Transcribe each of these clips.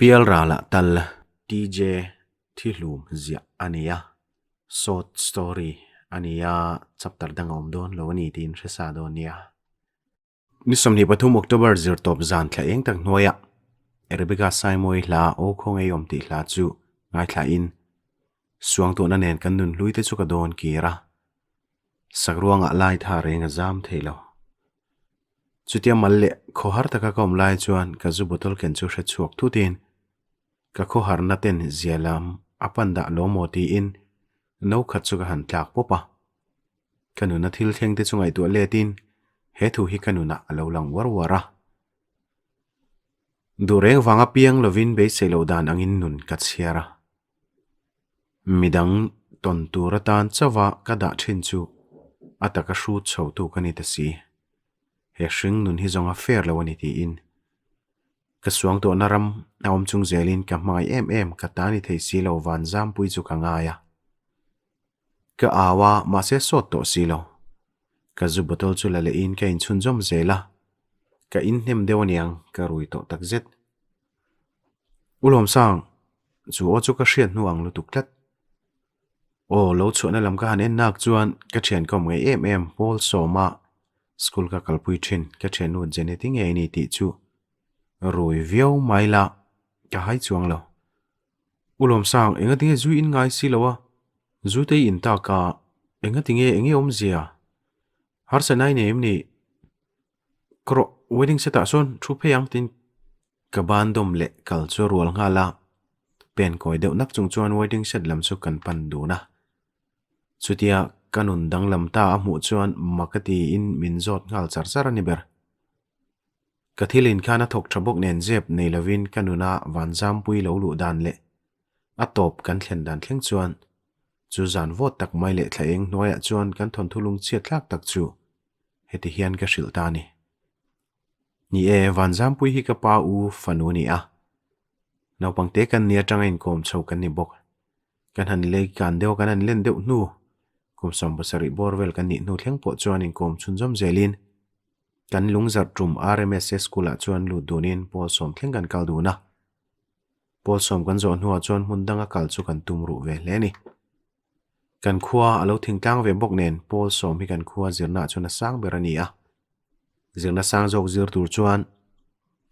Pialralah tal TJ Thihlum ziah a ni a, short story a ni a, chapter dang a awm dawn lo a ni tiin hre sa dawn nia. Ni 23 October zirtawp zan thla eng tak hnuaiah Rebecca Saimawi hla Aw Khaw Ngei Awm tih hla chu ngaithlain Suangtuahna nen kan nun hlui te chu ka dawn kir a, sakruangah lai tha reng a zam thei lo. Chutia mal leh khawhar taka ka awm lai chuan ka zu bottle ken chu hre chhuak thutin ka khawharna ten zia lam a pan dah lo maw tiin no khat chu ka han tlak pawp a. Ka nuna thil thleng te chu ngaihtuah letin he thu hi ka nunah a lo lang uar uar a. Duh reng vanga piang lovin beisei loh dan angin nun ka chhiar a. Midang tawn tur atan chauha ka dah thin chu a taka hrut chho tu ka ni ta si. He hring nun hi zawng a fair lo a ni tiin ka suang tawhna ram a awm chung zelin ka hmangaih em em ka ta ni thei si lo van zampui chu ka ngai a. Ka au a mahse sawt tawh si lo. Ka zu bottle chu la lehin ka inchhunzawm zel a, ka inhnem deuh aniang ka rui tawh takzet. U Lawmsang, chu aw chu ka hriat hnu ang lutuk tlat. Aw, lo chhuahna lam ka han en nak chuan ka thian ka awm ngei em em Paul Sawma school ka kalpui thin ka thiannu Jeneti ngei ni tih chu rui viau mai la ka hai chuang lo. U Lawmsang, engatinge zui in ngai si lo a? Zutei in tak a, engatinge enge awmzia? Harsa nai nei em ni? Ka rawh, wedding set ah sawn thu phei ang tiin ka ban dawm leh kal chu a rual nghal a, pen kawi deuh nak chung chuan wedding set lam chu kan pan dun a. Chutia ka nun danglam ta a hmuh chuan mak a tiin min zawt nghal char char a ni ber. Ka thil inkhan a thawk tha bawk nen zep nei lovin ka nuna vanzampui lo luh dan leh a tawp kan thlen dan thleng chuan chu zan vawt tak mai leh thla eng hnuaiah chuan kan thawnthu lungchhiat thlak tak chu heti hian ka hrilh ta a ni. Ni e, Vanzampui hi ka pa u fanu a ni a. Naupangte kan ni atanga inkawm chho kan ni bawk. Kan han lei kan deuh a, kan han len deuh hnu kum 70 bawr vel kan nih hnu thleng pawh chuan inkawm chhunzawm zelin Kan lungzarh tum RMSA School-ah chuan lut dunin pawl sawm thleng kan kal dun a. Pawl sawm kan zawh hnuah chuan hmun danga kal chu kan tum ruh ve hle a ni. Kan khua a lo thingtlang ve bawk nen pawl sawm hi kan khua zirnaah chuan a sang ber a ni a. Zirna sang zawk zir tur chuan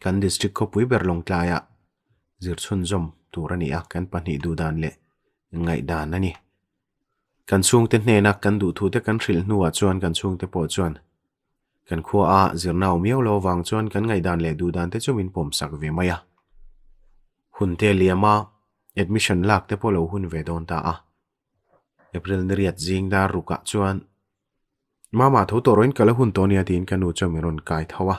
kan district khawpui ber Lawngtlaiah zir chhunzawm tur a ni a, kan pahnih duhdan leh ngaihdan a ni. Kan chhungte hnena kan duhthute kan hrilh hnuah chuan kan chhungte pawh chuan Kan khua a zirna awm miau lo avang chuan kan ngaihdan leh duhdan te chu min pawm sak ve mai a. Hun te liam a, admission lak te pawh lo hun ve dawn ta a. April ni riat zing dar rukah chuan Mama tho tawh rawhin ka la hun tawh ania tiin ka nu chuan min rawn kai tho a.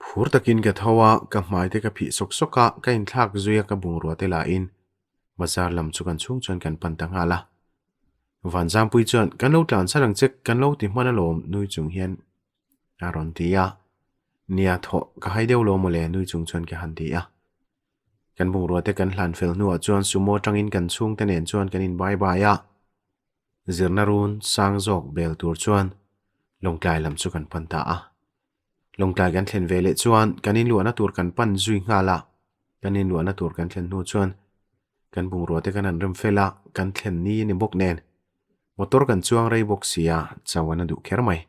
Phur takin ka tho a, ka hmai te ka phih sawk sawk a, ka inthlak zui a ka bungrua te lahin bazar lam chu kan chhung chuan kan pan ta nghal a. Vanzampui chuan, Kan lo tlan chhan ang che, kan lo ti hman alawm, nui chung hian a rawn ti a. Nia thawh, ka hai deuh lo mawle, nui chung chuan ka han ti a. Kan bungrua te kan hlan fel hnuah chuan sumo atangin kan chhungte nen chuan kan in bye bye a. Zirna run sang zawk bel tur chuan Lawngtlai lam chu kan pan ta a. Lawngtlai kan thlen ve leh chuan kan inluahna tur kan pan zui nghal a, kan inluahna tur kan thlen hnu chuan kan bungrua te kan han rem fel a, kan thlen ni a ni bawk nen motor kan chuang rei bawk si a, chau an a duh kher mai.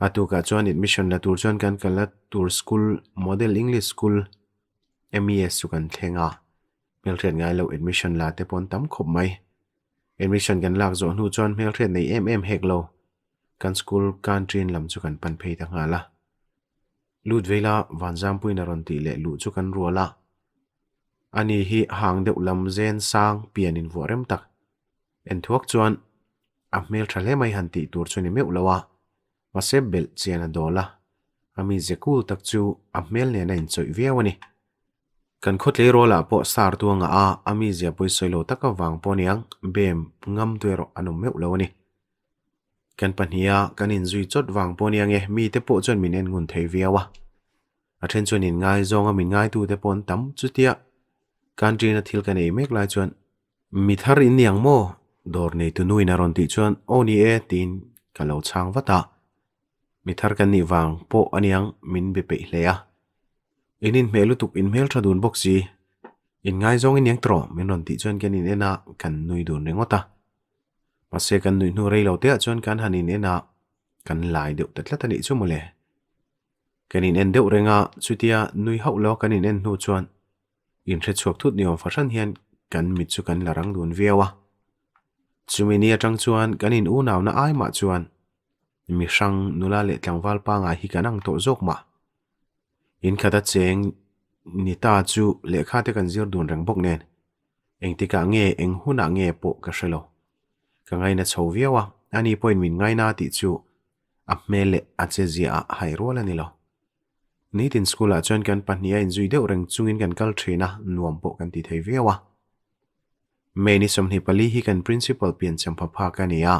A tukah chuan admission la tur chuan kan kalna tur school Model English School, MES chu kan thleng a, hmelhriat ngai loh admission la te pawh an tam khawp mai. Admission kan lak zawh hnu chuan hmelhriat nei em em hek lo Kan school canteen lam chu kan pan phei ta nghal a. Lut vei la Vanzampuiin a rawn tih leh luh chu kan rual a. Ani hi hang deuh lam zen sang pian invuah rem tak. Enthuak chuan a hmel tha hle mai han tih tur chu ni meuh lo a. Mahse belh chian a dawl a. A mi ze cool tak chu a hmel nen a inchawih viau a ni. Kan khaw tleirawl-ah pawh sar tu a ngah a, a mizia pawisawi lo tak avang pawh aniang bem ngam tu erawh an awm meuh lo a ni. Kan pahniha kan inzui chawt vang pawh ania nge mite pawh chuan min en ngun thei viau a. A then chuan inngaizawng a min ngaitute pawh an tam chutia Kanṭina thil kan ei mek lai chuan Mi thar in ni ang maw? Dawr neitu nuin a rawn tih chuan aw ni e tiin ka lo chhang vat a. Mi thar kan nih vang pawh aniang min be peih hle a. In inhmeh lutuk in hmeltha dun bawk si. In ngaizawng i niang tawh min rawn tih chuan kan in en a, kan nui dun ringawt a. Mahse kan nuih hnu rei lo te ah chuan kan han in en a, kan lai deuh ta tlat a nih chu mawle. Kan in en deuh reng a, chutia nui hauh lo kan in en hnu chuan in hre chhuak thut ni awm fahran hian kan mit chu kan la rang dun viau a. Chumi ni atang chuan kan in unauna ai mah chuan mi hrang nula leh tlangval pangai hi kan ang tawh zawk mah. In khat a cheng ni ta chu lehkha te kan zir dun reng bawk nen engtikah nge eng hunah nge pawh ka hre lo. Ka ngaina chho viau a, ani pawhin min ngaina tih chu a hmel leh a che ziaah hai rual a ni lo. Nitin school ah chuan kan pahniha inzui deuh reng chungin kan kal thin a, nuam pawh kan ti thei viau a. May ni 24 hi kan principal piancham pha phak a ni a,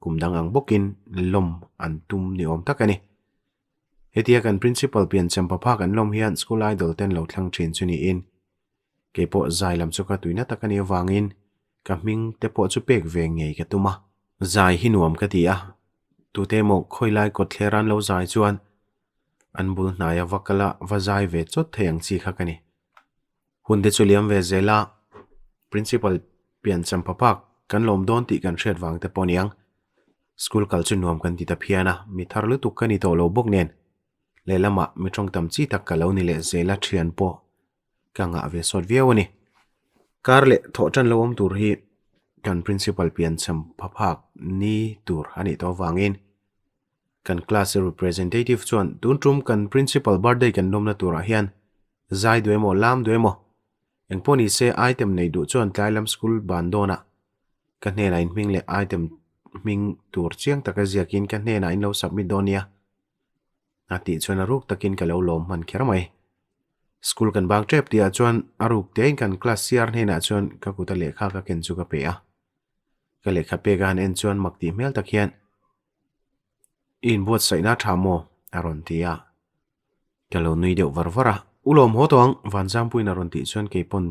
kum dang ang bawkin lawm an tum ni awm tak a ni. Hetia kan principal piancham pha phak an lawm hian school idol ten lo thlang thin chu niin kei pawh zai lam chu ka tuina tak a nih avangin ka hming te pawh chu pek ve ngei ka tum a. Zai hi nuam ka ti a, tute emaw khawilai kawtthler an lo zai chuan an bul hnaia va kala va zai ve chawt thei ang chi kha ka ni. Hun te chu liam ve zel a, Principal piancham phaphak kan lawm dawn tih kan hriat vang te pawh niang. School kal chu nuam kan ti ta phian a, mi thar lutuk ka ni tawh lo bawk nen lehlamah mi tawng tam chi tak ka lo ni leh zel a thian pawh ka ngah ve sawt viau a ni. Kar leh thawh tan lo awm tur hi kan Principal piancham phaphak ni tur a nih tawh avangin kan class representative chuan tun tum kan Principal birthday kan lawmna turah hian zai duh emaw lam duh emaw engpawh ni se item nei duh chuan tlai lam school ban dawnah ka hnenah in hming leh item hming tur chiang taka ziakin ka hnenah in lo submit dawn nia. A tih chuan a ruk takin ka lo lawm hman kher mai. School kan bang tep tihah chuan a ruk tein kan class CR hnenah chuan ka kuta lehkha ka ken chu ka pe a. Ka lehkha pek a han en chuan mak tih hmel tak hian I inbuatsaihna a tha maw? a rawn ti a. Ka lo nui deuh var var a. U lawm haw tawh ang, Vanzangpuiin a rawn tih chuan kei pawn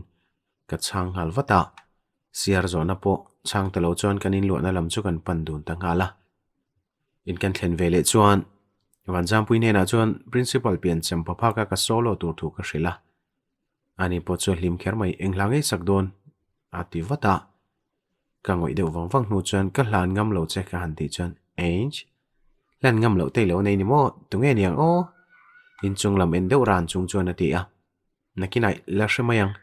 ka chhang nghal vat a. CR zawhna pawh chhang ta lo chuan kan inluahna lam chu kan pan dun ta nghal a. In kan thlen ve leh chuan Vanzangpui hnenah chuan Principal piancham pha phaka ka solo tur thu ka hrilh a. Ani pawh chu a hlim kher mai, eng hla ngei sak dawn? a ti vat a. Ka ngawih deuh vang vang hnu chuan ka hlan ngam lo che ka han tih chuan Einch, hlan ngam loh te i lo nei ni maw? Tunge niang aw? Inchung lam en deuh ran chung chuan a ti a. Nakinah la hre mai ang.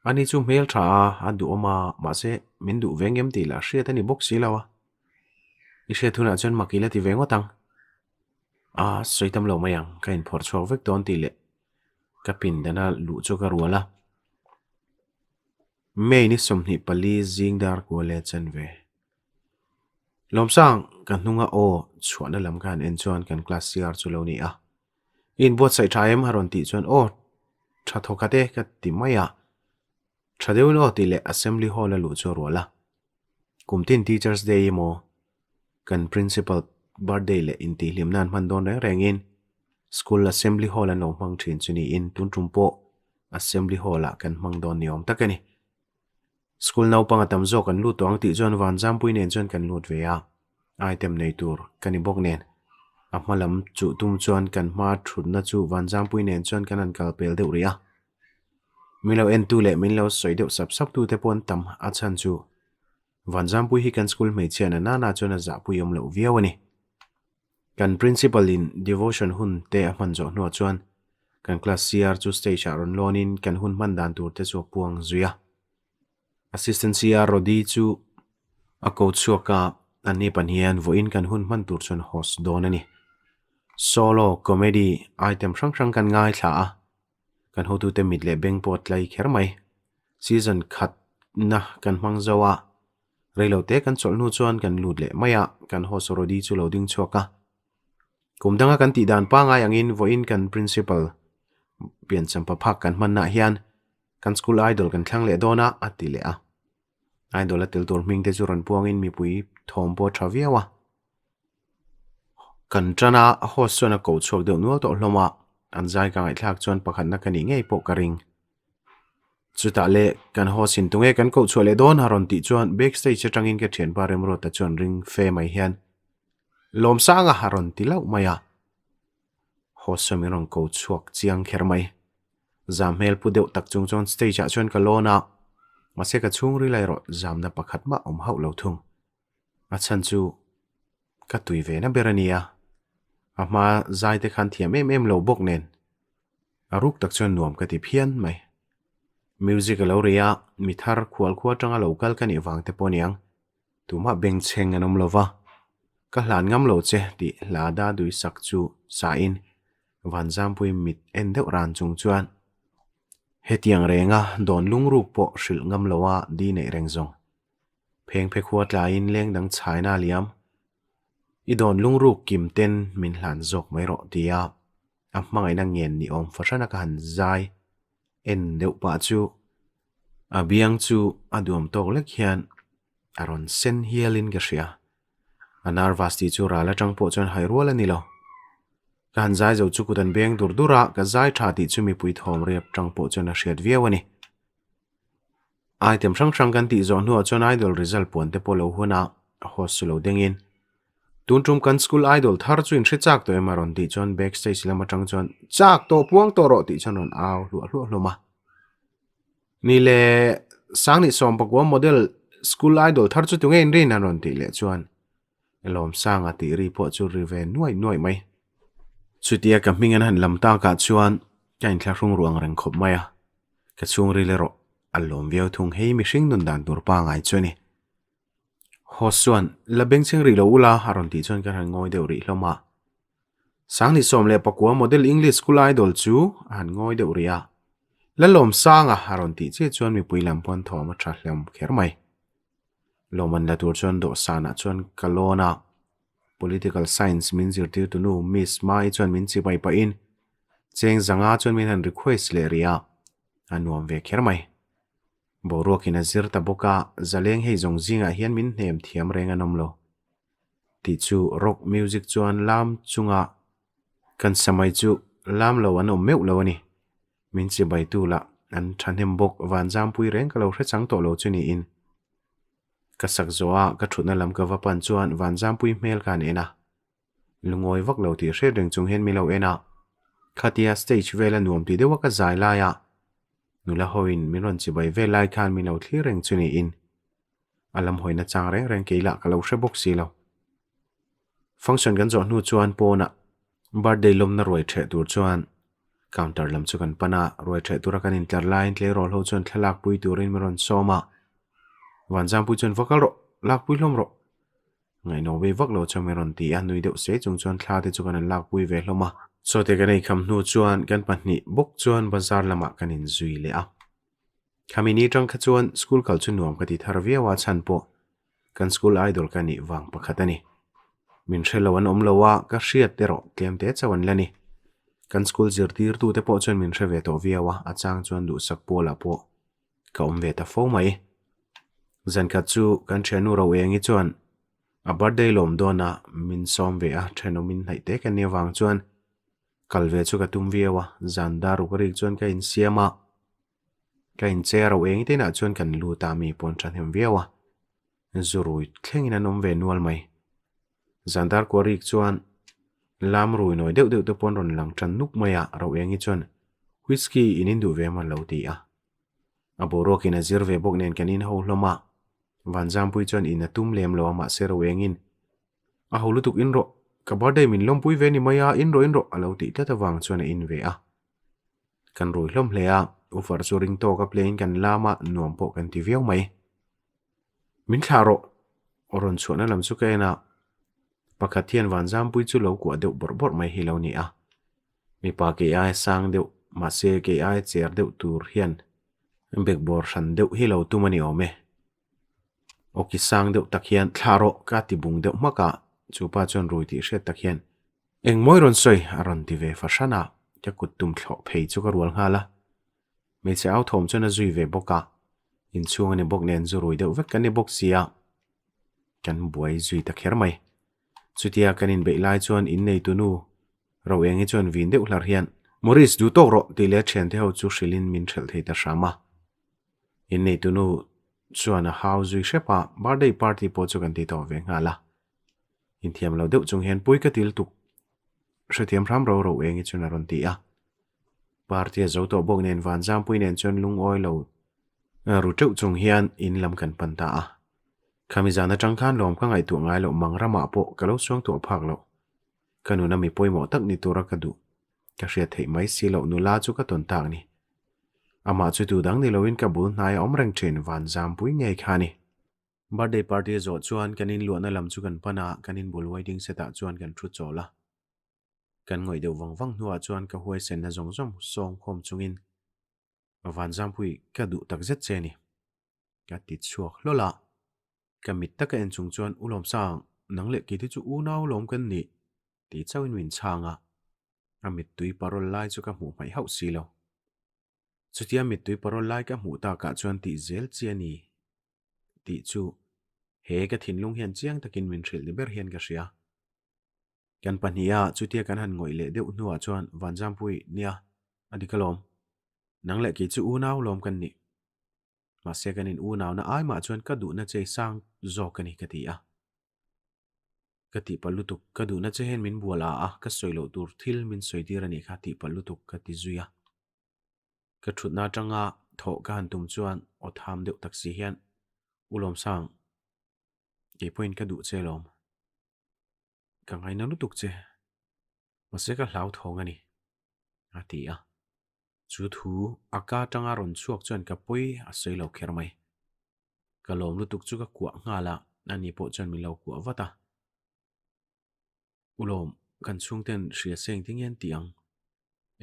Ani chu hmel tha a, a duhawm a, mahse min duh ve ngem tih lah hriat a ni bawk si lo a. I hriat hunah chuan mak i la ti ve ngawt ang. A sawi tam lo mai ang, ka inphawrh chhuak vek dawn tih leh ka pindana luh chu ka rual a. May ni 24 zing dar kual leh chen ve. Lawmsang, ka hnunga aw chhuahna lam ka han en chuan kan class CR chu lo ni a. I inbuatsaih tha em? a rawn tih chuan aw tha thaw khat e ka ti mai a. Tha deuhin aw tih leh assembly hall a luh chu a rual a. Kum tin Teachers Day emaw kan Principal birthday leh intihhlimna an hman dawn reng rengin school assembly hall an lo hmang thin chu niin tun tum pawh assembly hall ah kan hmang dawn ni awm tak a ni. School naupang a tam zawk an lut tawh ang tih chuan Vanzampui nen chuan kan lut ve a, item nei tur ka ni bawk nen. A hma lam chuh tum chuan kan hma thutna chu Vanzampui nen chuan kan han kal pel deuh rih a. Min lo entu leh min lo sawi deuh sap sap tute pawh an tam a chhan chu Vanzampui hi kan school hmeichhia na nana chuan a zahpui awm loh viau a ni. Kan principal in devotion hun te a hman zawh hnuah chuan kan class CR chu stage ah rawn lawn in kan hun hman dan tur te chu a puang zui a. Assistant CR Rody chu a ko chhuak a, anni pan hian vawiin kan hun hman tur chuan host dawn a ni. Solo, comedy, item hrang hrang kan ngaithla a, kan hotute mit leh beng pawh a tlai kher mai. Season khatna kan hmang zo a, Reilote kan chawlh hnu chuan kan lut leh mai a, kan host Rody chu lo ding chhuak a. Kum danga kan tih dan pangai angin vawiin kan principal piancham paphak kan hmannaah hian kan school idol kan thlang leh dawn a, a ti leh a. Idol a tel tur hming te chu rawn puangin mipui thawm pawh a tha viau a. Kan tan a, host chuan a koh chhuak deuh nual tawh hlawm a, an zai ka ngaihthlak chuan pakhatna ka nih ngei pawh ka ring. Chutah le kan host in tunge kan koh chhuah leh dawn a rawn tih chuan back stage atangin ka thianpa Remruata chuan ring fe mai hian Lawmsanga a rawn ti lauh mai a. Host chuan min rawn ko chhuak chiang kher mai. Zam hmel pu deuh tak chung chuan stage ah chuan ka lawn a, mahse ka chhungril erawh zamna pakhat mah awm hauh lo thung. A chhan chu ka tui ve na ber a nia, a hma zai te khan thiam em em lo bawk nen a ruk tak chuan nuam ka ti phian mai. Music a lo ri a, mi thar khual khua atanga lo kal ka nih vang te pawh aniang tumah bengchheng an awm lo va, ka hlan ngam lo che tih hla da dui sak chu sa in Vanzampui mit en deuh ran chung chuan hetiang renga dawn lungruk pawh hrilh ngam lo a di neih reng zawng. Phengphe khua tlaiin leng dang chhaina a liam. I dawn lungruk kim ten min hlan zawk mai rawh tia a hmangaihna ngen ni awm fahrana ka han zai en deuh pah chu a biang chu a duam tawk lek hian a rawn sen hialin ka hria. A nervous tih chu ral atang pawh chuan hai rual a ni lo. Ka han zai zo chu kut an beng dur dur a, ka zai tha tih chu mipui thawm riap tang pawh chuan a hriat viau a ni. Item hrang hrang kan tih zawh hnuah chuan idol result puan te pawh lo hun a, host chu lo dengin, Tun tum kan school idol thar chu in hre chak tawh em a rawn tih chuan back stage lam atang chuan Chak tawh puang tawh rawh tih chuan rawn au hluah hluah hlawm a. Ni le Sangni Sawmpakua model school idol thar chu tunge in rin an rawn tih leh chuan Lawmsanga tih ri pawh chu ri ve nuaih nuaih mai. Chutia ka hming an han lam takah chuan ka inthlahrung ruang reng khawp mai a, ka chhungril erawh a lawm viau thung hei mihring nun dan tur pangai chu a ni. Host chuan la bengchheng rih lo ula a rawn tih chuan kan han ngawi deuh rih hlawm a. Sangni 11 model English School Idol chu a han ngawi deuh rih a. La Lawmsanga a rawn tih chiah chuan mipui lam pawn thawm a tha hlawm kher mai. Lawmman la tur chuan dawhsanah chuan ka lawn a, Political Science min zirtirtu nu Miss Mai chuan min chibai pahin cheng zanga chuan min han request leh rih a, a nuam ve kher mai. Boruakin a zir ta bawk a, zaleng hei zawng zingah hian min hnem thiam reng an awm lo. Tih chu rock music chuan lam chunga kan sa mai chu lam lo an awm meuh lo a ni. Min chibaitu lah an thahnem bawk vanzampui reng ka lo hre chang tawh lo chu niin. Ka sak zawh a ka thutna lam ka va pan chuan vanzampui hmel ka han en a. Lungawi vak lo tih hriat reng chung hian min lo en a. Khatia stage vela nuam ti deuha ka zai laia nula hoin min rawn chibai vel lai khan min lo thlir reng chu niin. A lam hawina chang reng reng kei lah ka lo hre bawk si lo. Function kan zawh hnu chuan pawnah birthday lawmna ruai ṭheh tur chuan counter lam chu kan pan a, ruai ṭheh tura kan intlar laiin tleirawl ho chuan thlalak pui turin min rawn sawm a, Vanzangpui chuan va kal rawh, lakpui hlawm rawh. Ngaihno vei vak lo chuan min rawn ti a, nui deuh se chung chuan thla te chu kan han lakpui ve hlawm a. Chawte kan eikham hnu chuan kan pahnih bawk chuan bazar lamah kan inzui leh a. Khami ni tang kha chuan school kal chu nuam ka ti thar viau a chhan pawh kan school idol ka nih vang pakhat a ni. Min hre lo an awm lo a, ka hriat erawh tlem te chauh an la ni. Kan school zirtirtu te pawh chuan min hre ve tawh viau a, a chang chuan duhsak pawlah pawh ka awm ve ta fo mai. Zankhat chu kan thiannu Roengi chuan a birthday lawm dawn a min sawm ve a, thenawm in hnaih te ka nih avang chuan kal ve chu ka tum viau a, zan dar ruk a rik chuan ka insiam a. Ka inche ro eng te inah chuan kan lut a, mi pawn thahnem viau a, zurui thlengin an awm ve nual mai. Zandar Kuarik chuan lam rui nawi deuh deuh te pawn rawn lang tan nuk mai a, ro engi chuan Whisky in in duh ve maw lo ti a. A boruakin a zir ve bawk nen kan in ho hlawm a, Vanzampui chuan in a tum lem lo a mahse ro engin a ho lutuk in rawh, ka birthday min lawmpui ve ni mai a, in rawh in rawh a lo tih tlat avang chuan a in ve a. Kan rui hlawm hle a, Ufar chu ring tawk a plane kan lam a, nuam pawh kan ti viau mai. Min thlah rawh, aw rawn chhuahna lam chu ka en a, pakhat hian Vanzampui chu lo kuah deuh bawrh bawrh mai hi lo ni a. Mipa kei aia sang deuh, mahse kei aia cher deuh tur hian bekbawr hran deuh hi lo tum a ni awm e. Awki sang deuh tak hian thlah rawh ka ti bung deuh hmak a, chu pa chuan rui tih hriat tak hian Eng mawi rawn sawi a rawn ti ve fahran a, ka kut tum thlawh phei chu ka rual nghal a. Hmeichhe au thawm chuan a zui ve bawk a, inchhung a ni bawk nen zu rui deuh vek kan ni bawk si a, kan buai zui ta kher mai. Chutia kan inbeih lai chuan inneitu nu Roengi chuan vin deuh hlar hian, Maurice duh tawk rawh tih leh thiante ho chu hrilhin min hrelh thei ta hram a. Inneitu nu chuan a hau zui hrep a, birthday party pawh chu kan ti tawh ve nghal a. Inthiam lo deuh chung hian pui ka til tuk hrethiam hram ro ro eng i chuan a rawn ti a. Party a zo tawh bawk nen Vanzangpui nen chuan lungawi lo ru teuh chung hian in lam kan pan ta a. Khami zan atang khan lawm ka ngaihtuah ngai loh mang ramah pawh ka lo suang tuah phak loh. Ka nuna mi pawimawh tak ni tura ka duh. Ka hriat theih mai si loh nula chu ka tawn tak ni. Amah chu tu dang ni loin ka bul hnai a awm reng thin Vanzangpui ngei kha a ni. Birthday party a zawh chuan kan inluahna lam chu kan pan a, kan inbul waiting set ah chuan kan thu chawl a. Kan ngawih deuh vang vang hnuah chuan ka huaisenna zawng zawng sawng khawm chungin Vanzangpui ka duh tak zet che ni. Ka ti chhuak hlawl a. Ka mit taka en chung chuan U Lawmsang, nang leh keite chu unau lawm kan nih tih chauhin min chhang a. A mittui parawl lai chu ka hmuh hmaih hauh si lo. Chutia mittui parawl lai ka hmuh takah chuan tih zel chi a ni tih chu he ka thinlung hian chiang takin min hrilh ni ber hian ka hria. Kan pahniha chutia kan han ngawih leh deuh hnuah chuan Vanzangpui nia a dik alawm. Nang leh kei chu unau lawm kan nih. Mahse kan in unauna ai mah chuan ka duhna che sang zawk a ni ka ti a. Ka tihpalh lutuk, ka duhna che hian min bual a a, ka sawi loh tur thil min sawi tir a nih kha tihpalh lutuk ka ti zui a. Ka thutna atanga thawh ka han tum chuan aw tham deuh tak si hian U Lawmsang, kei pawhin ka duh che lawm. Ka ngaina lutuk che, mahse ka hlauthawng a ni, a ti a. Chu thu a ka atanga rawn chhuak chuan ka pawi a sawi lo kher mai. Ka lawm lutuk chu ka kuah nghal a, ani pawh chuan min lo kuah vat a. U lawm, kan chhungten hria se engtin nge an tih ang?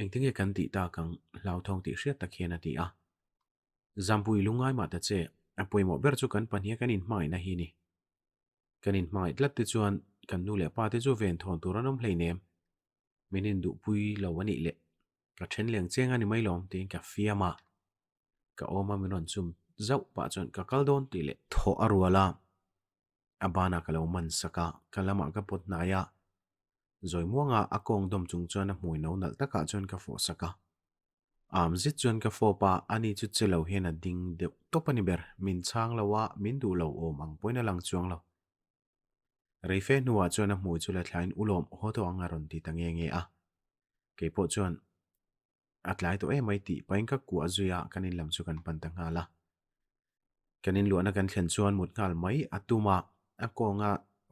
Engtin nge kan tih tak ang? Hlauthawng tih hriat tak hian a ti a. Zampui lungngai mah ta che, a pawimawh ber chu kan pahniha kan inhmangaihna hi ni. Kan inhmangaih tlat te chuan kan nu leh pa te chu ven thawn tur an awm hleinem. Min induhpui lo a nih leh ka then leng cheng a ni mai lawm tiin ka fiam a. Ka awm a min rawn chum zauh pah chuan ka kal dawn tih leh thawh a rual a. A banah ka lo man sak a, ka lamah ka pawt hnai a. Zawi muanga a kawng dawm chung chuan a hmui no nalh takah chuan ka fawh sak a. Am zet chuan ka fawp a, ani chu che lo hian a ding deuh tawp a ni ber. Min chhang lo a, min duh lo awm ang pawhin a lang chuang lo. Rei fe hnuah chuan a hmui chu la thlain u lawm haw tawh ang a rawn ti ta nge nge a. Kei pawh chuan a tlai tawh em mai tih pahin ka kuah zui a, kan in lam chu kan pan ta nghal a. Kan inluahna kan thlen chuan mut nghal mai a tum a, a kawnga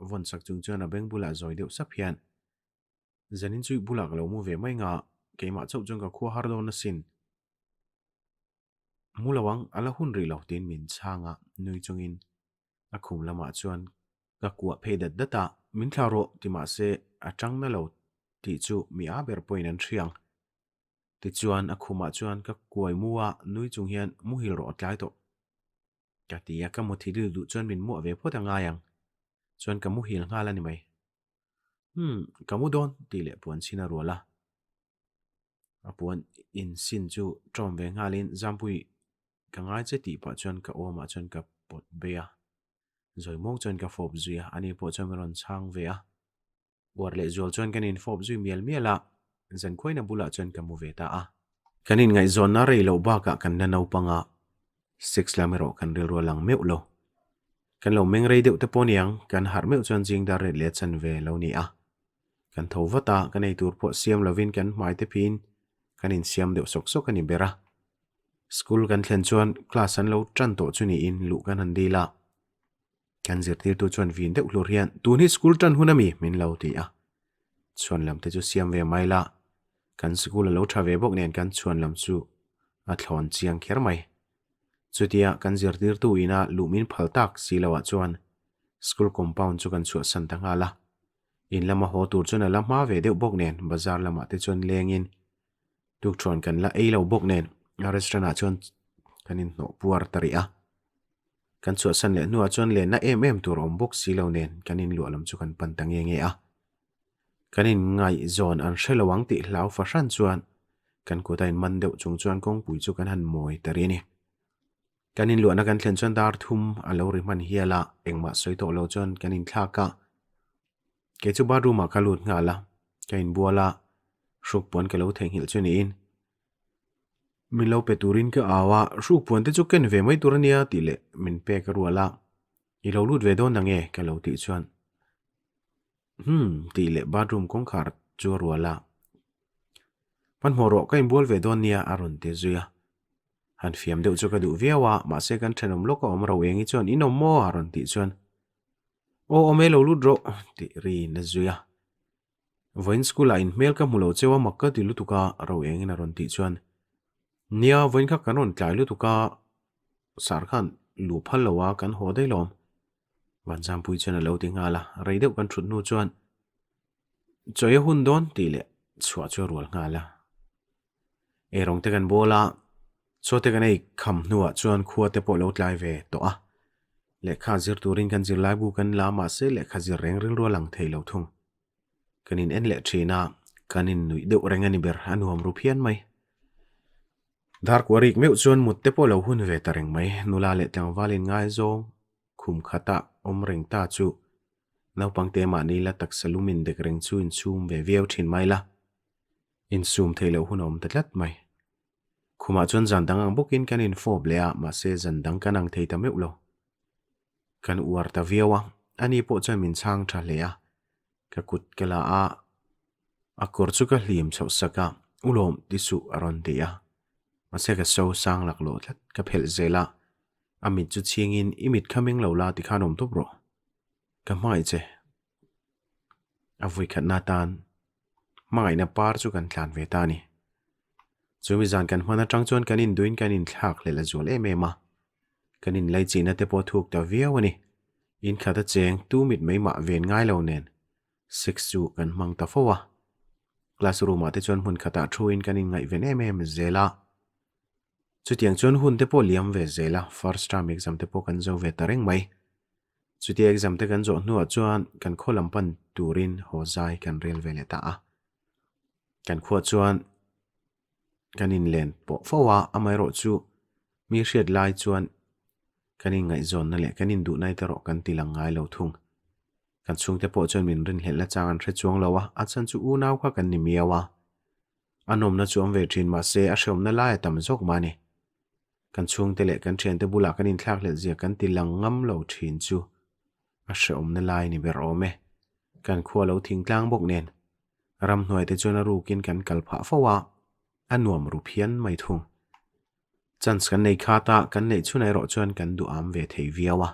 vawn sak chung chuan a beng bulah zawi deuh sap hian Zanin chu i bulah ka lo mu ve mai nga, keimah chauh chuan ka khua har dawn asin. Mu lo ang, a la hun rih lo tiin min chhang a, nui chungin a khum lamah chuan ka kuah phei dat dat a, min thlah rawh ti mah se a tang na lo tih chu mi a ber pawhin an hria ang. Tichuan a khumah chuan ka kuai mu a, nui chung hian muhil rawh a tlai tawh. Ka ti a, ka muthi dil duh chuan min muah ve phawt a ngai ang. Chuan ka muhil nghal a ni mai. Umm, ka mu dawn tih leh puan chhin a rual a. A puan insin chu ṭawm ve nghalin Zampui ka ngai che tih pah chuan ka awmah chuan ka pawt bei a. Zawi muang chuan ka fawp zui a, ani pawh chuan min rawn chhang ve a. Uar leh zual chuan kan infawp zui mial mial a, zankhuaina bulah chuan ka mu ve ta a. Kan inngaihzawnna rei loh bakah kan la naupang a, sex lam erawh kan rilru a lang meuh lo. Kan lo meng rei deuh te pawh niang, kan harh meuh chuan zing dar ret leh chan ve lo ni a. Kan tho vat a, kan eitur pawh siam lovin kan hmai te phiin kan insiam deuh sawk sawk a ni ber a. School kan thlen chuan class an lo tan tawh chu niin luh kan han dil a. Kan zirtirtu chuan vin deuh hlur hian, Tun hi school tan hun a mi? min lo ti a. Chhuan lam te chu siam ve mai la, kan school a lo tha ve bawk nen kan chhuan lam chu a thlawn chiang kher mai. Chutia kan zirtirtu ina luh min phal tak si loah chuan school compound chu kan chhuahsan ta nghal a. In lama haw tur chuan a la hma ve deuh bawk nen bazar lamah te chuan lengin tukṭhuan kan la ei lo bawk nen restaurant ah chuan kan inhnawh puar ta rih a. Kan chhuahsan leh hnuah chuan lenna em em tur awm bawk si lo nen kan inluah lam chu kan pan ta nge nge a. Kan inngaihzawn an hre lo ang tih hlau fahran chuan kan kut a inman deuh chung chuan kawngpui chu kan han mawi ta rih a ni. Kan inluahna kan thlen chuan dar thum a lo ri hman hial a, engmah sawi tawh lo chuan kan inthlak a. Kei chu bathroom ah ka lut nghal a, ka inbual a, hruk puan ka lo theihnghilh chu niin. Min lo pe turin ka au a, hruk puan te chu ken ve mai tur a nia tih leh min pek a rual a, I lo lut ve dawn na nge? ka lo tih chuan Hmm tih leh bathroom kawngkhar chu a rual a. Hmanhmawh rawh, ka inbual ve dawn nia, a rawn ti zui a. Han fiam deuh chu ka duh viau a, mahse kan thenawm lawk a awm ro engi chuan in awm maw? a rawn tih chuan, Aw awm e lo lut rawh, tih riin a zui a. Vawiin school ah inhmel ka hmu lo cheu a mak ka ti lutuk a, ro engin a rawn tih chuan, Nia, vawiin kha kan rawn tlai lutuk a, sar khan luh phal lo a, kan haw daih lawm. Vanzangpui chuan a lo ti nghal a, rei deuh kan thut hnu chuan, Chawi a hun dawn tih leh chhuah chu a rual nghal a. Eirawng te kan bawl a, chaw te kan ei kham hnuah chuan khua te pawh lo tlai ve tawh a. Lehkha zir turin kan zirlaibu kan la mahse lehkha zir reng rilru a lang thei lo thung. Kan in en leh thin a, kan in nuih deuh reng a ni ber, a nuam ru phian mai. Darkua rik meuh chuan mut te pawh lo hun ve ta reng mai, nula leh tlangval in ngaizawng khum khata awm reng ta chu naupangte mahni la taksa lum indek reng chu insum ve viau thin mai la, insum theih loh hun a awm ta tlat mai. Khumah chuan zan dang ang bawkin kan infawp leh a, mahse zan dang kan ang thei ta meuh lo. Kan uar ta viau a, ani pawh chuan min chhang tha hle a, ka kut ka la a, a kawr chu ka hlim chhoh sak a, U lawm ti suh a rawn ti a, mahse ka so sang laklawh tlat, ka phelh zel a, a mit chu chhingin i mit kha meng lo la tikhan awm tawp rawh, ka hmangaih che. A vawikhatna atan hmangaihna par chu kan tlan ve ta a ni. Chumi zan kan hman atang chuan kan induhin kan inthlak hlelh a zual em em a. Kan inlaichihna te pawh thuk ta viau a ni. In khat a cheng tu mit mai mah ven ngai lo nen sex chu kan hmang ta fo a. Class room ah te chuan hmun khatah thuin kan inngaihven em em zel a. Chutiang chuan hun te pawh liam ve zel a, first term exam te pawh kan zo ve ta reng mai. Chutia exam te kan zawh hnuah chuan kan khaw lam pan turin haw zai kan rel ve leh ta a. Kan khuah chuan kan inlen pawh fo a, amaherawh chu mi hriat lai chuan kan inngaihzawnna leh kan induhna erawh kan ti lang ngai lo thung. Kan chhungte pawh chuan min rinhlelh na chang an hre chuang lo a, a chhan chu unau kha kan ni miau a. A nawmna chu awm ve thin mahse a hreawmna lai a tam zawk mah a ni. Kan chhungte leh kan thiante bulah kan inthlakhlelh zia kan ti lang ngam lo thin chu a hreawmna lai ni ber awm e. Kan khua lo thingtlang bawk nen ramhnuai te chuan a rukin kan kal phah fo a, a nuam ru phian mai thung. Chance kan nei khat a, kan neih chhunah erawh chuan kan duham ve thei viau a.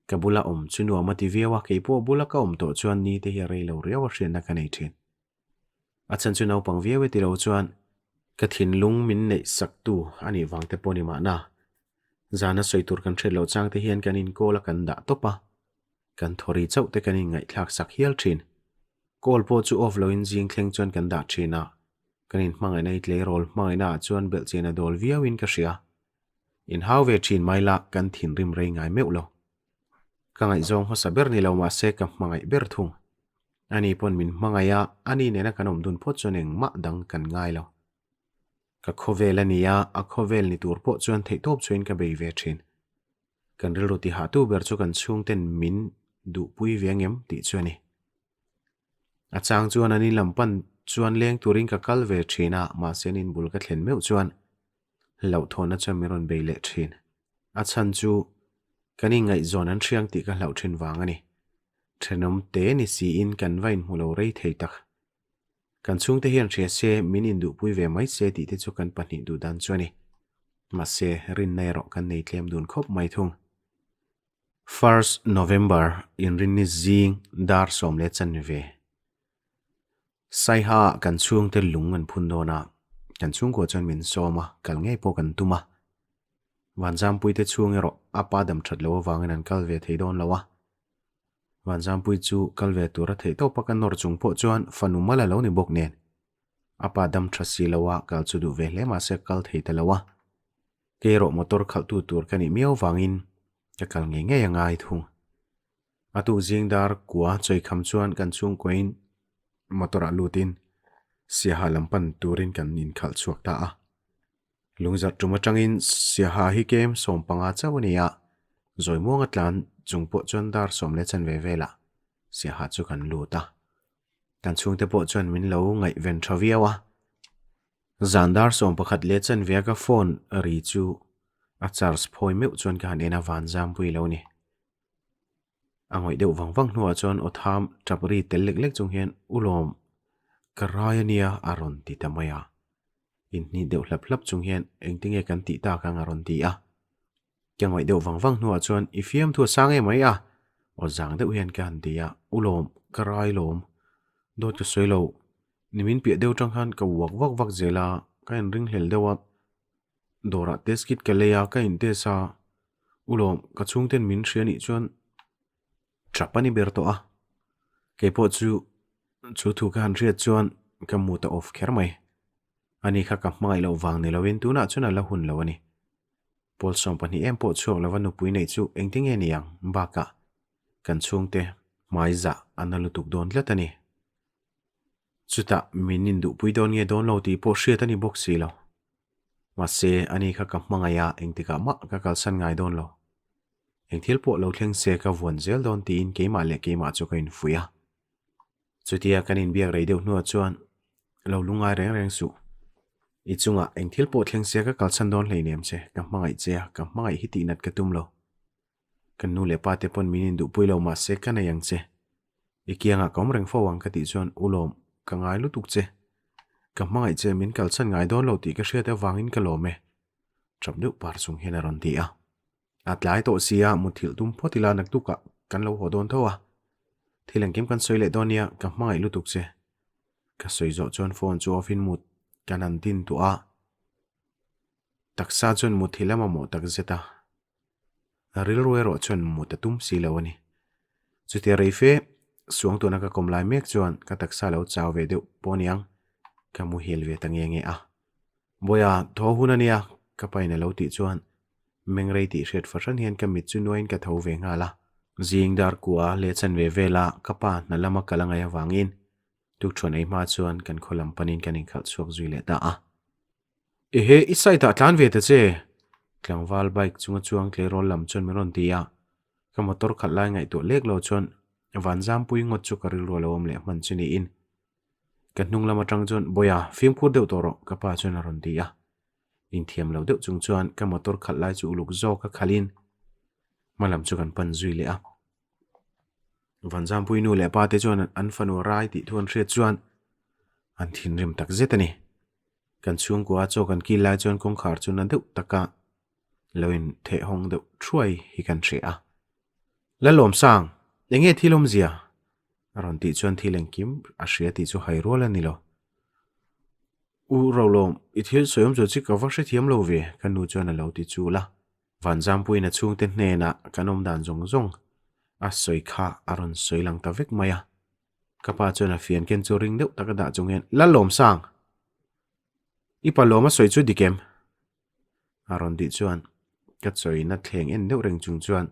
Ka bula awm chu nuam a ti viau a, keipawh bula ka awm tawh chuan ni te hi a rei lo riau a hriatna ka nei thin. A chhan chu naupang viau e ti lo chuan ka thinlung min neih sak tu a nih vang te pawh ni mahna. Zana sawi tur kan hriat loh chang te hian kan inkawl a kan dah tawp a, kan thawri chauh te kan inngaihthlak sak hial thin. Call pawh chu off loin zing thleng chuan kan dah thin a, kan inhmangaihna i tleirawl hmangaihna ah chuan belhchian a dawl viau in ka hria. Inhau ve thin mai la kan thinrim rei ngai meuh lo. Ka ngaihzawng hmasa ber ni lo mahse ka hmangaih ber thung. Ani pawn min hmangaih a, ani nena kan awm dun phawt chuan engmah dang kan ngai lo. Ka khawvel a ni a, a khawvel ni tur pawh chuan theihtawp chuain ka bei ve thin. Kan rilru tihahtu ber chu kan chhungten min duhpui ve angem tih chu a ni. A chang chuan an in lam pan chuan leng turin ka kal ve thin a, mahse an inbul ka thlen meuh chuan hlauhthawnna chuan min rawn bei leh thin. A chhan chu kan inngaihzawn an hriang tih ka hlauh thin vang a ni. Thenawm te ni siin kan va inhmu lo rei thei tak. Kan chhungte hian hria se min induhpui ve mai se tih te chu kan pahnih duh dan chu a ni. Mahse, rinna erawh kan nei tlem dun khawp mai thung. First November inrinni zing dar 10:15. Saiha kan chhungte lung an phun dawn a, kan chhungkua chuan min sawm a, kal ngei pawh kan tum a. Vanzampuite chhung erawh a pa dam that loh avangin an kal ve thei dawn lo a. Vanzangpui chu kal ve tur a theih tawp a ka nawr chung pawh chuan fanu mal a lo ni bawk nen. A pa dam tha si lo a, kal chu duh ve hle mahse a kal thei ta lo a. Kei erawh motor khalhtu tur ka nih miau vangin ka kal ngei ngei a ngai thung. A tuk zing dar kua chawikham chuan kan chhungkuain motor ah lutin Siaha lam pan turin kan inkhalh chhuak ta a. Lungzarh tum atangin Siaha hi kem 15 chauh a ni a, Zawimuanga tlan chung pawh chuan dar 10:15 velah Siaha chu kan lut a. Kan chhungte pawh chuan min lo ngaihven tha viau a. Zan dar 11:15 a ka phone ri chu a charge phawi meuh chuan ka han en a, Vanzangpui lo ni. A ngawih deuh vang vang hnuah chuan aw tham tap ri tel lek lek chung hian U Lawm! Ka rai a nia a rawn ti ta mai a. Inhnih deuh hlap hlap chung hian engtinge kan tih tak ang a rawn ti a. Ka ngaih deuh vang vang hnuah chuan i fiamthu a sang em mai a, aw zang deuh hian ka han ti a, U lawm, ka rai lawm. Dawt ka sawi lo, nimin piah deuh tang khan ka uak vak vak zel a, ka inringhlel deuh a, dawrah test kit ka lei a, ka in test a, U lawm, ka chhungten min hria nih chuan tap a ni ber tawh a, keipawh chu chu thu ka han hriat chuan ka mood a off kher mai. Ani kha ka hmangaih loh vang ni loin tunah chuan a la hun lo a ni. Pawl 12 em pawh chhuak lova nupui neih chu engtinge ni ang bakah kan chhungte hmai zah a na lutuk dawn tlat a ni. Chutah min induhpui dawn nge dawn lo tih pawh hriat a ni bawk si lo. Mahse ani kha ka hmangaih a engtikah mah ka kalsan ngai dawn lo. Eng thil pawh lo thleng se ka vuan zel dawn tiin keimah leh keimah chu ka infuih a. Chutia kan inbiak rei deuh hnuah chuan lo lungngai reng reng suh. I chungah eng thil pawh thleng se ka kalchhan dawn hleinem che, ka hmangaih che a, ka hmangaih hi tihnat ka tum lo. Kan nu leh pa te pawn min induhpui lo mahse ka nei ang che. I kiangah ka awm reng fo ang ka tih chuan u lawm, ka ngai lutuk che. Ka hmangaih che min kalchhan ngai dawn lo tih ka hriat avangin ka lawm e. Ṭap deuh par chung hian a rawn ti a. A tlai tawh sia, muthilh tum phawt ila naktukah kan lo haw dawn tho a. Thil engkim kan sawi leh dawn nia, ka hmangaih lutuk che. Ka sawi zawh chuan phone chu off in mut kan han din tuah a. Taksa chuan muthilh a mamawh tak zet a. Rilru erawh chuan mut a tum si lo a ni. Chutia rei fe suangtuahna ka kawm lai mek chuan ka taksa lo chau ve deuh pawh aniang, ka muhil ve ta nge nge a. Bawiha, thaw hun a nia, ka pain a lo tih chuan mengrei tih hriat fahran hian ka mit chu nuaiin ka tho ve nghal a. Zing dar kua leh chan ve vela ka pa hna lama kal a ngaih avangin tukṭhuan ei hma chuan kan khaw lam panin kan inkhalh chhuak zui leh ta a. Ehe, i side ah tlan ve ta che! Tlangval bike chunga chuang tleirawl lam chuan min rawn ti a, ka motor khalh lai ngaihtuah lek lo chuan Vanzampui ngawt chu ka rilru a lo awm leh hman chu niin. Ka hnung lam atang chuan, Bawiha, fimkhur deuh tawh rawh, ka pa chuan a rawn ti a. Inthiam lo deuh chung chuan ka motor khalh lai chu uluk zawk a khalhin hma lam chu kan pan zui leh a. Vanzampui nu leh pa te chuan an fanu rai tih thu an hriat chuan an thinrim tak zet a ni. Kan chhungkua chaw kan kil lai chuan kawngkhar chu na deuh taka lo in theh hawng deuh thuai hi kan hria a. Lalawmsang, enge thil awmzia? A rawn tih chuan thil engkim a hria tih chu hai rual a ni lo. U Rolawm, i thil sawi awm chu chi ka va hrethiam lo ve, ka nu chuan a lo ti chul a. Vanzampuiin a chhungte hnenah kan awm dan zawng zawng a sawi kha a rawn sawi lang ta vek mai a. Ka pa chuan a fian ken chu ring deuh taka dah chung hian, Lalawmsang! I pa lawm a sawi chu dik em? A rawn tih chuan ka chawina thleng en deuh reng chung chuan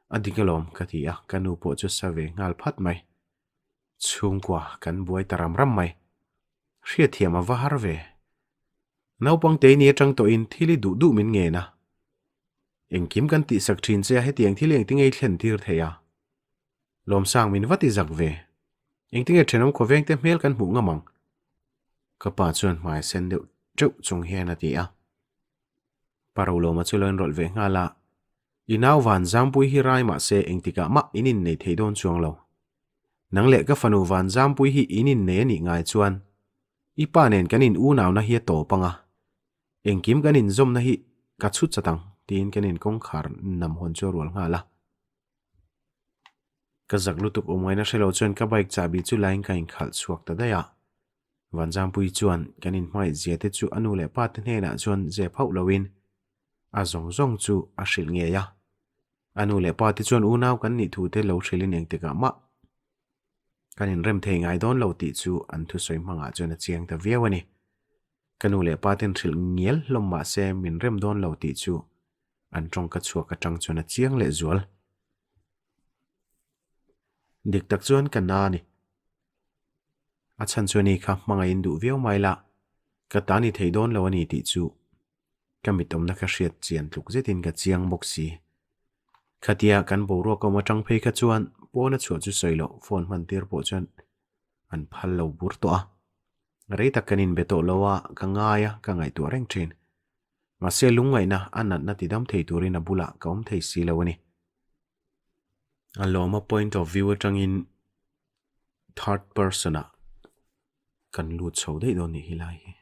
a dik alawm ka ti a, ka nu pawh chu sa ve nghal phat mai. Chhungkua kan buai ta ram ram mai. Hriatthiam a va har ve. Naupang teini atang tawhin thil i duh duh min ngen a. Engkim kan tihsak thin che a hetiang thil engtinge i thlen tir thei a? Lawmsang min va ti zak ve. Engtinge thenawm khawvengte hmel kan hmuh ngam ang? Ka pa chuan hmai sen deuh teuh chung hian a ti a. Pa Rolawma chu lo inrawlh ve nghal a, I nau van Zampui hi rai mah se engtikah mah in innei thei dawn chuang lo. Nang leh ka fanu van Zampui hi in innei a nih ngai chuan i pa nen kan in unauna hi a tawp ang a, engkim kan inzawmna hi ka chhut chat ang tiin kan in kawngkhar nam hawn chu a rual nghal a. Ka zak lutuk awm ngaihna hre lo chuan ka bike chahbi chu lain ka inkhalh chhuak ta daih a. Vanzangpui chuan kan inhmangaih zia te chu a nu leh pa te hnenah chuan zep hauh loin a zawng zawng chu a hrilh ngei a. A nu leh pa te chuan unau kan nih thu te lo hrilhin engtikah mah kan inrem thei ngai dawn lo tih chu an thusawi hmangah chuan a chiang ta viau a ni. Ka nu leh pa ten hrilh ngial hlawm mah se min rem dawn lo tih chu an tawngka chhuak atang chuan a chiang leh zual. Dik tak chuan ka na a ni. A chhan chu ani kha hmangaihin duh viau mai la, ka ta ni thei dawn lo a ni tih chu ka mit awmna kha hriat chian tluk zetin ka chiang bawk si. Khatia kan boruak awm atang phei kha chuan pawn a chhuah chu sawi loh phone hman tir pawh chuan an phal lo bur tawh a. Rei tak kan inbe tawh lo a, ka ngai a, ka ngaihtuah reng thin. Mahse lungngaihna a natna tidam thei turin a bulah ka awm thei si lo a ni. A lawma point of view atangin third person ah. Kan lut chho daih dawn nih hi lai hi.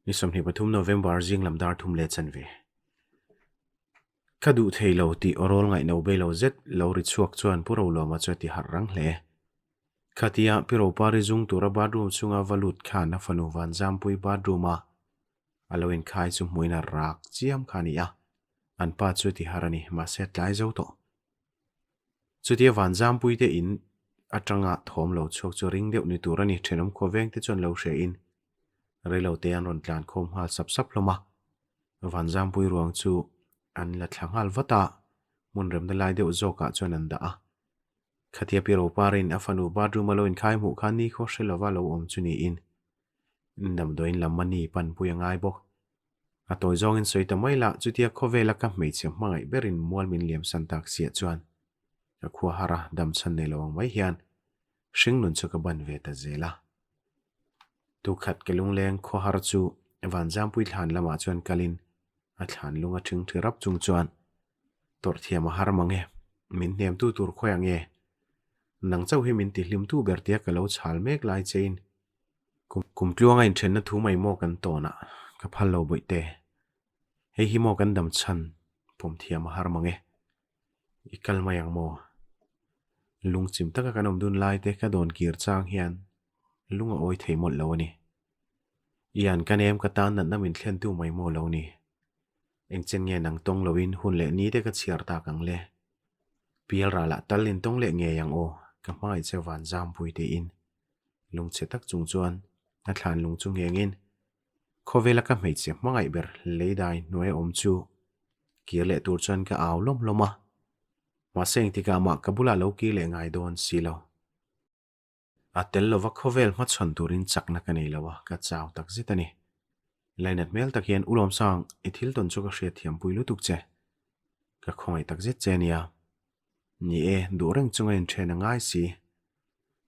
Ni 23 November zing lam dar thum leh chanve. Ka duh thei lo tih awrawl ngaihno bei lo zet lo ri chhuak chuan Pu Roluama chu a ti harh rang hle. Khatia Pi Ropari zung tura bathroom chhunga va lut khan a fanu Vanzampui bathroom a a lo inkhai chu hmuin a rak chiam kha a ni a, an pa chu a ti harh a ni, mahse a tlai zo tawh. Chutia Vanzampui te in atanga thawm lo chhuak chu ring deuh ni tur a ni, thenawm khua veng te chuan lo hre in reilo te an rawn tlan khawm nghal sap sap hlawm a. Vanzampui ruang chu an la thla nghal vat a, hmun remna lai deuh zawkah chuan an dah a. Khatia Pi Roparin a fanu bathroom a lo inkhai hmuh khan nikhaw hre lova lo awm chu niin damdawiin lam a ni panpui a ngai bawk. A tawi zawngin sawi ta mai lah, chutia khawvela ka hmeichhe hmangaih berin mual min liam san tak siah chuan ka khua har a, dam chhan nei lo ang mai hian hringnun chu ka ban ve ta zel a. Tukhat ka lungleng khawhar chu Vanzampui thlan lamah chuan kalin a thlan lung a ṭhing ṭhi rap chung chuan tawrh thiam a har mang e, min hnemtu tur khawi ang e? Nang chauh hi min tihlimtu ber tia ka lo chhal mek lai chein Kum tluanga inthenna thu mai maw kan tawn a, ka phal lo bawih te. Hei hi maw kan dam chhan pawm thiam a har mang e. I kal mai ang maw? Lungchim taka kan awm dun lai te ka dawn kir chang hian lung a awi thei mawlh lo a ni. I an ka nem ka tan natna min thlentu mai maw lo ni. Engchen nge nang tawng loin hun leh ni te ka chhiar tak ang le. Pial ralah tal in tawng leh ngei ang aw, ka hmangaih che van zampui tiin Lungchhe tak chung chuan a thlan lung chu nghengin khawvela ka hmeichhe hmangaih ber leidai hnuai awm chu kir leh tur chuan ka au lawm lawm a, mahse engtikah mah ka bulah lo kir leh ngai dawn si lo. A tel lova khawvel hmachhawn turin chakna ka nei lo a, ka chau tak zet a ni. Lainat hmel tak hian U Lawmsang, i thil tawn chu ka hriatthiampui lutuk che. Ka khawngaih tak zet che a nia. Ni e, duh reng chunga inthen a ngai si.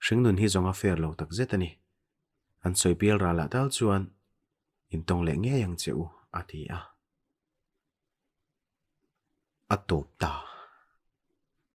Hringnun hi zawng a fair lo tak zet a ni. An sawi pial ralah tal chuan intawng leh ngei ang che u, a ti a. A tawp ta.